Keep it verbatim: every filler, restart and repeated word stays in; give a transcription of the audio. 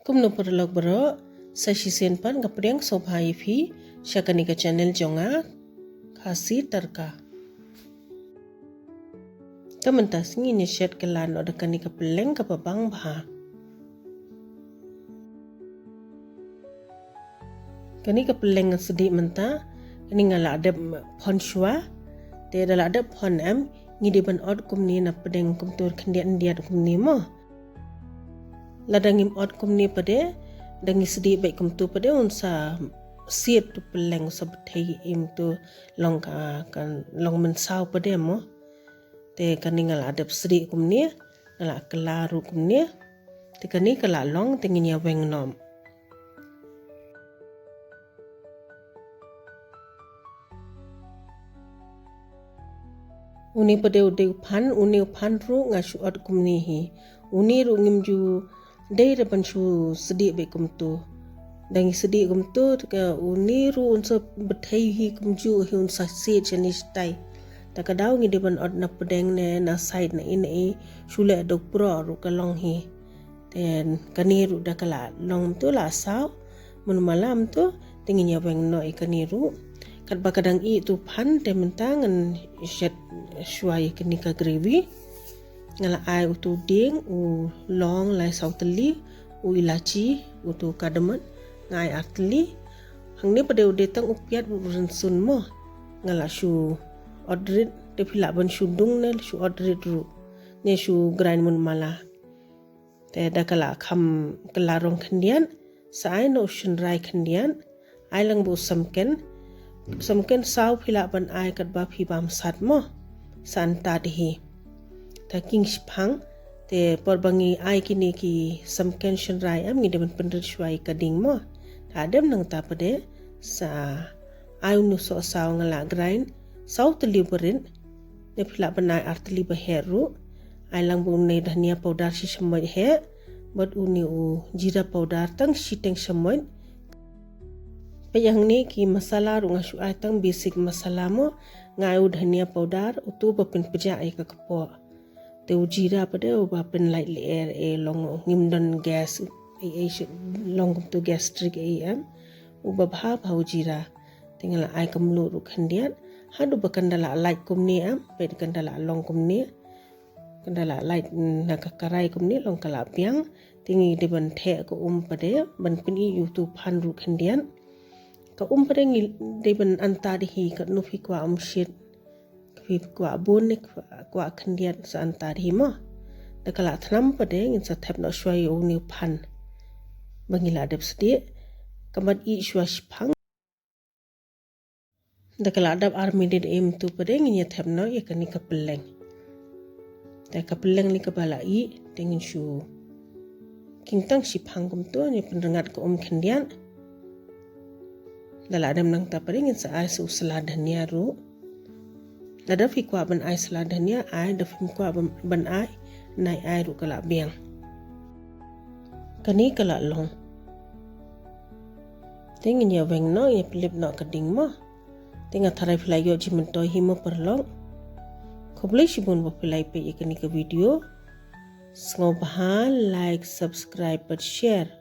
Kumno paralok baroh, sa shisien pat nga pdiang sngewbha ïa phi sha kane ka channel jong nga, Khasi Tadka. Te mynta ngin ïa shet kylla noh da kane ka pylleng kaba bang bha. Kane ka pylleng nga sdieh mynta, kane nga la dep phon shuwa. Te da la dep phon em, ngi dei ban ot kumne na pdeng kumto khyndiat khyndiat kumne mo. Lada ngim ot kumne pat de, da ngi sdieh beit kumto pat de, un sa siat tu pylleng, un sa bthei im tu long ka, ka long mynsaw pat de mo. Te kane nga la dep sdieh kumne, nga la kylla ruh kumne. Te kane ka la long, te ngin ïa weng noh. Une pat de u dei u phan, une u phan ruh nga shu ot kumne hi. Une ruh ngim ju dei re ban shu sdieh beit kumto. Da ngi sdieh kumto, te ka une ruh un sa bthei hi kumjuh hi, un sa siat shane shatai. Ta ka daw ngi dei ban ot na pdeng ne na side na ine i, shu leh da u proh ruh ka long hi. Te kane ruh da ka la long mynta la saw, mynmala mynta, te ngin ïa weng noh ïa kane ruh. Katba ka dang ih tu phan, te mynta ngan shet shuwa ïa kane ka gravy. Nga la ai utu dieng, u long lai saw tylli, u ilachi, utu cardamom, nga ai ar tylli. Hangne pat de u dei tang u piat u rynsun mo. Nga la shu ot rit, te phi lah ban shu dung ne shu ot rit ruh, ne shu grind mynmala. Te da ka la kham kylla rong khyndiat, sa ai noh u shynrai khyndiat, ai lang bad u samken. Samken saw phi lah ban ai katba phi bam sat mo, sa anta dei hi. Ta king shiphang, te por ba ngi ai kine ki samken shynrai em, ngi dei ban pynrit shuwa ïa ka ding mo. Ta dep nangta pat de, sa ai une u soh saw nga la grind, saw tylli barit, ne phi lah ban ai ar tylli ba heh ruh. Ai lang bad une u dhania powder shi shamoit heh, bad une u jeera powder tang shiteng shamoit. Peit hangne ki masala ruh nga shu ai tang basic masala mo, nga ai u dhania powder, utu ba pynpjah ïa ka kpoh. Te u jeera pat de uba pynlait lyer, eh, long ngim don gas, eh, eh, shu long kumto gastric, eh, em. Uba bha bha u jeera. Te nga la ai ka mluh ruh khyndiat. Haduh ba kan da la lait kumne em, peit kan da la long kumne. Kan da la lait na ka karai kumne, long ka la biang. Te ngi dei ban theh ka um pat de, ban pyni ïa utu phan ruh khyndiat. Ka um pat de ngi dei ban anta dei hi, katno phi kwah um shit. Ka phi kwah bun ne kwah, kwah khyndiat sa anta dei hi mo. Da ka la thnam pat de ngin sa thep noh shuwa ïa une u phan ba ngi la dep sdieh. Ka mat ih shuwa shiphang. Da ka la dap ar minit em tu pat de ngin ïa thep noh ïa kane ka pylleng. Te ka pylleng ne kaba la ih, te ngin shu king tang shiphang kumto, ne pynrngat ka um khyndiat. Da la dep nangta pat de ngin sa ai sa u sla dhania ruh. Lada phi kwah ban ai sla dhania ai, da phim kwah ban, ban ai, nai ai ruh ka la biang. Kane ka la long. Te ngin ïa weng noh, ïa pynlip noh ka ding mo. Te nga tharai phi la ïoh jingmyntoi hi mo paralok. Khublei shibun ba phi la ïa peit ïa kane ka video. Sngewbha like, subscribe bad share.